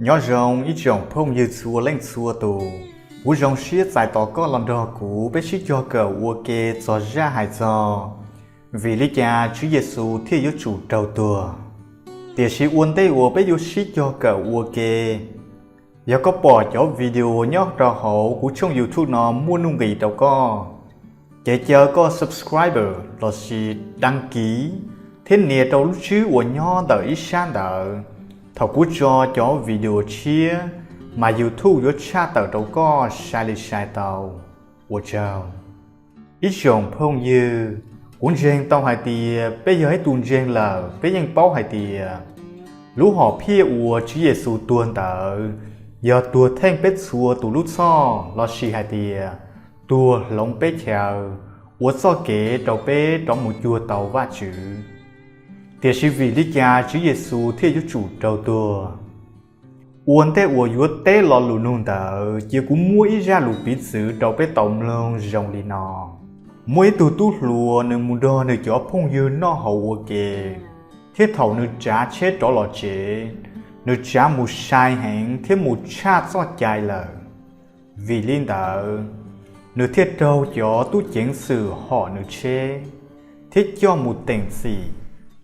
Nyob zoo ib tsoom phooj ywg txhua leej txhua tus, kuv zoo siab txais tos koj los nrog kuv peb sib cog kawm ua ke txog zaj hais txog vim li cas Tswv Yexus thiaj yuav tsum raug tuag. Tiam sis ua ntej uas peb yuav sib cog kawm ua ke, yog koj pom cov video nyob rau hauv kuv tshooj YouTube no muaj nuj nqis rau koj, ces caw koj subscribe lossis đăng ký thiab nias rau lub tswb uas nyob ntawm ib sab ntawd. Thaum kuv tso cov video tshiab, mas YouTube yuav tshaj tawm rau koj sai li sai tau. Ua tsaug. Ib tsoom phooj ywg, kuv ntseeg tau hais tias peb yog ib tug ntseeg lawm peb yeej paub hais tias lub hom phiaj uas Tswv Yexus tuag ntawd yog tuag theej peb txhua tus lub txhoj lossis hais tias tuag hloov peb chaw, ua txoj kev rau peb rov mus cuag tau Vajtswv. Tiam sis vim li cas Tswv Yexus thiaj yuav tsum raug tuag? Ua ntej uas yuav teb lo lus nug ntawd, cia kuv muab ib zaj lus piv txwv rau peb tau mloog zoo li no. Muaj ib tug tub hluas nws mus nrog nws cov phooj ywg noj haus ua ke, thiab thaum nws tsav tsheb rov los tsev, nws tsav mus sai heev thiab mus tshaj txoj cai lawm. Vim li ntawd, nws thiaj raug cov tub ceev xwm hom nws tsheb thiab coj mus teem txim.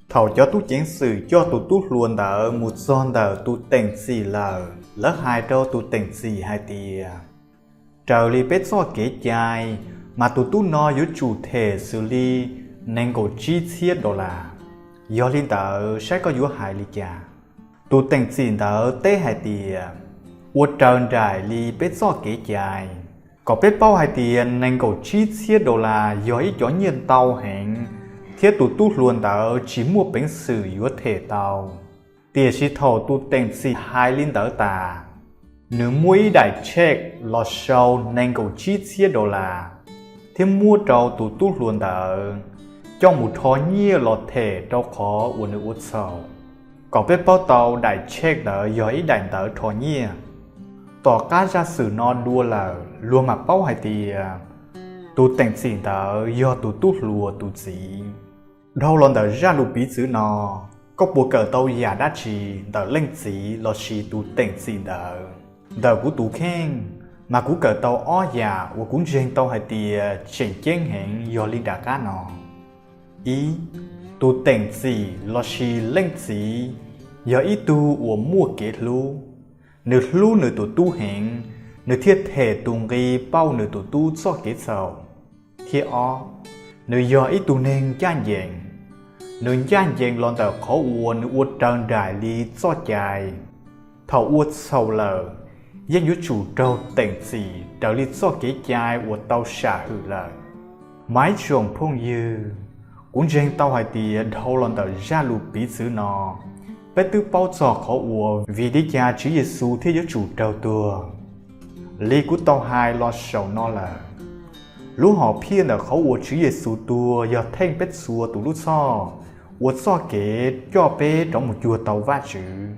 Thaum cov tub ceev xwm coj tus tub hluas ntawd mus txog ntawm tus teem txim lawm, lawv hais rau tus teem txim hais tias, raws li peb txoj kev cai, mas tus tub no yuav tsum them xws li nees nkaum tsib txhiab dollar. Yog li ntawd saib koj yuav hais li cas? Tus teem txim ntawd teb hais tias, ua raws nraim li peb txoj kev cai. Kom peb paub hais tias nees nkaum tsib txhiab dollar yog ib cov nyiaj ntau heev, thiab tus tub hluas ntawd tsis muaj peev xwm yuav them tau. Tiam sis thaum tus teem txim hais li ntawd tas, nws muab ib daim check los sau nees nkaum tsib txhiab dollar thiab muab rau tus tub hluas ntawd coj mus rho nyiaj los them rau qhov uas nws ua txhaum. Kom peb paub tau daim check ntawd yog ib daim ntawv rho nyiaj. Tom qab zaj xwm no dua lawm, luag mam paub hais tias tus teem txim ntawd yog tus tub hluas tus txiv. Dhau los ntawm zaj lus piv txwv no, koj puas kawm tau yam dab tsi ntawm leej txiv lossis tus teem txim ntawd? Ntawm kuv tus kheej, mas kuv kawm tau ob yam uas kuv ntseeg tau hais tias tseem ceeb heev yog li nram qab no. Ib, tus teem txim lossis leej txiv yog ib tug uas muaj kev hlub. Nws hlub nws tus tub heev, nws thiaj them tus nqi pauj nws tus tub txoj kev txhaum. Thiab ob, nws yog ib tug neeg ncaj ncees. Nws ncaj ncees los ntawm qhov uas nws ua raws nraim li txoj cai. Thaum ua txhaum lawm, yeej yuav tsum raug teem txim raws li txoj kev cai uas tau sam hwm lawm. Mas ib tsoom phooj ywg, kuv ntseeg tau hais tias dhau los ntawm zaj lus piv txwv no, peb twb paub txog qhov uas vim li cas Tswv Yexus thiaj yuav tsum raug tuag. Li kuv tau hais los saum no lawm, lub hom phiaj ntawm qhov uas Tswv Yexus tuag yog theej peb txhua tus lub txhoj, ua txoj kev coj peb rov mus cuag tau Vajtswv.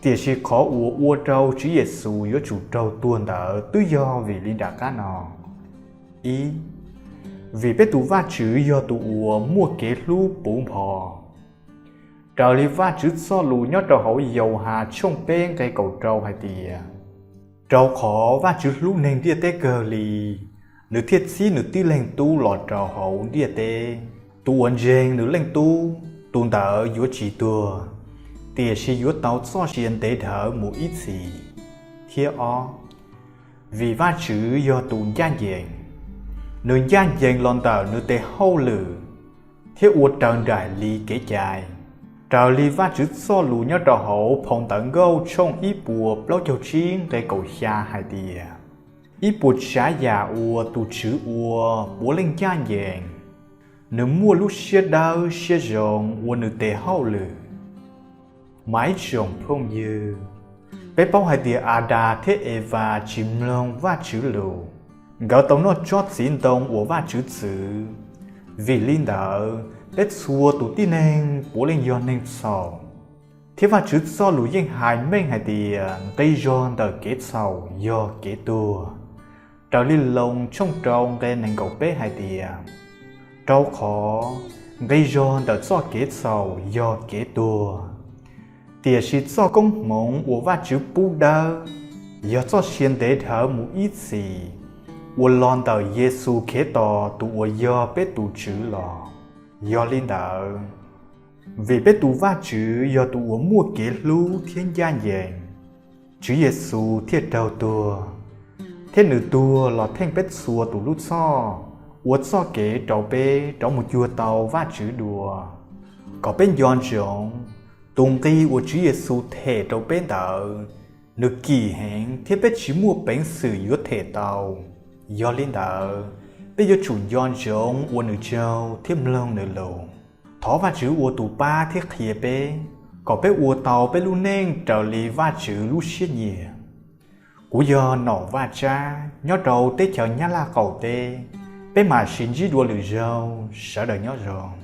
Tiam sis qhov uas ua rau Tswv Yexus yuav tsum raug tuag ntawd twb yog vim li nram qab no. Ib, vim peb tus Vajtswv yog tus uas muaj kev hlub puv npo. Raws li Vajtswv txoj lus nyob rau hauv Yauhas tshooj peb nqe kaum rau hais tias, rau qhov Vajtswv hlub neeg ntiaj teb kawg li, nws thiaj txib nws tib leeg Tub los rau hauv ntiaj teb. Tus uas ntseeg nws Leej Tub, tus ntawd yuav tsis tuag, tiam sis yuav tau txoj sia ntev dhawv mus ib txhis. Thiab ob, vim Vajtswv yog tus ncaj ncees, nws ncaj ncees los ntawm nws tes hauj lwm thiab ua raws nraim li kev cai. Raws li Vajtswv txoj lus nyob rau hauv Phau Ntawv Nkauj tshooj ib puas plaub caug tsib nqe kaum xya hais tias, ib puas tsav yam uas tus Tswv ua puav leej ncaj ncees, nws muaj lub siab dawb siab zoo ua nws tes hauj lwm. Mas ib tsoom phooj ywg, peb paub hais tias Adas thiab Evas tsis mloog Vajtswv lus, nkawd tau noj tsob txiv ntoo uas Vajtswv txwv. Vim li ntawd, peb txhua tus tib neeg puav leej yog neeg txhaum, thiab Vajtswv txoj lus yeej hais meej hais tias nqi zog ntawm kev txhaum yog kev tuag. Raws li Loos tshooj rau nqe nees nkaum peb hais tias, rau qhov nqi zog ntawm txoj kev txhaum yog kev tuag. Tiam sis txoj koob hmoov uas Vajtswv pub dawb yog txoj sia ntev dhawv mus ib txhis uas los ntawm Yexus Khetos tus uas yog peb tus Tswv los. Yog li ntawd, vim peb tus Vajtswv yog tus uas muaj kev hlub thiab ncaj ncees, Tswv Yexus thiaj raug tuag, thiab nws tuag los theej peb txhua tus lub txhoj, ua txoj kev rau peb rov mus cuag tau Vajtswv dua. Kom peb nco ntsoov, tus nqi uas Tswv Yexus them rau peb ntawd, nws kim heev thiab peb tsis muaj peev xwm yuav them tau. Yog li ntawd, peb yuav tsum nco ntsoov ua nws tsaug thiab mloog nws lus. Thov Vajtswv ua tus pab thiab qhia peb, kom peb ua tau peb lub neej raws li Vajtswv lub siab nyiam. Kuv yog Nom Vaj Tsab nyob rau teb chaws Nyab Laj qaum teb. Peb mam sib ntsib dua lwm zaug, sawv daws nyob zoo.